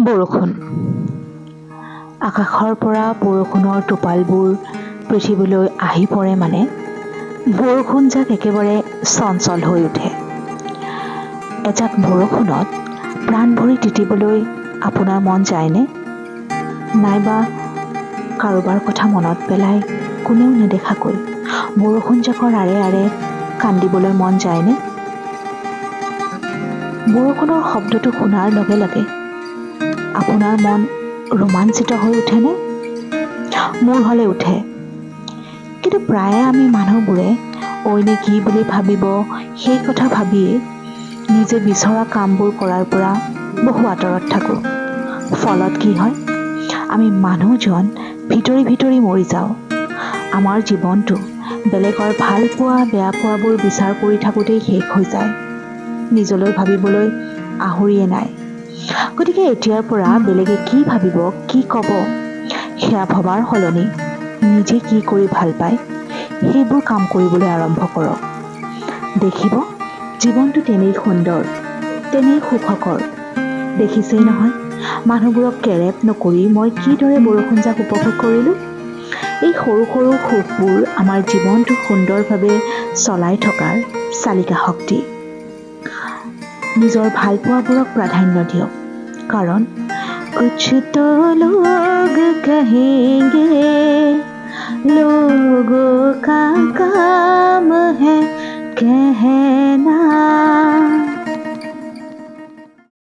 বৰষুণ। আকাশৰ পৰা বৰষুণৰ টোপালবোৰ পৃথিৱীলৈ আহি পৰে, মানে বৰষুণজাক একেবাৰে চঞ্চল হৈ উঠে। এজাক বৰষুণত প্ৰাণ ভৰি তিতিবলৈ আপোনাৰ মন যায়নে? নাইবা কাৰোবাৰ কথা মনত পেলাই কোনেও নেদেখাকৈ বৰষুণজাকৰ আঁৰে আঁৰে কান্দিবলৈ মন যায়নে? বৰষুণৰ শব্দটো শুনাৰ লগে লগে আপোনাৰ মন ৰোমাঞ্চিত হৈ উঠেনে? মোৰ হ'লে উঠে। কিন্তু প্ৰায়ে আমি মানুহবোৰে অইনে কি বুলি ভাবিব, সেই কথা ভাবিয়েই নিজে বিচৰা কামবোৰ কৰাৰ পৰা বহু আঁতৰত থাকোঁ। ফলত কি হয়? আমি মানুহজন ভিতৰি ভিতৰি মৰি যাওঁ। আমাৰ জীৱনটো বেলেগৰ ভাল পোৱা বেয়া পোৱাবোৰ বিচাৰ কৰি থাকোঁতেই শেষ হৈ যায়, নিজলৈ ভাবিবলৈ আহৰিয়ে নাই। গতিকে এতিয়াৰ পৰা বেলেগে কি ভাবিব, কি ক'ব, সেয়া ভবাৰ সলনি নিজে কি কৰি ভাল পায়, সেইবোৰ কাম কৰিবলৈ আৰম্ভ কৰক। দেখিব, জীৱনটো তেনেই সুন্দৰ, তেনেই সুখকৰ। দেখিছেই নহয়, মানুহবোৰক কেৰেপ নকৰি মই কিদৰে বৰষুণজাক উপভোগ কৰিলোঁ। এই সৰু সৰু সুখবোৰ আমাৰ জীৱনটো সুন্দৰভাৱে চলাই থকাৰ চালিকা শক্তি। নিজৰ ভালপোৱাবোৰক প্ৰাধান্য দিয়ক, কাৰণ कुछ तो लोग कहेंगे, लोगों का काम है कहना।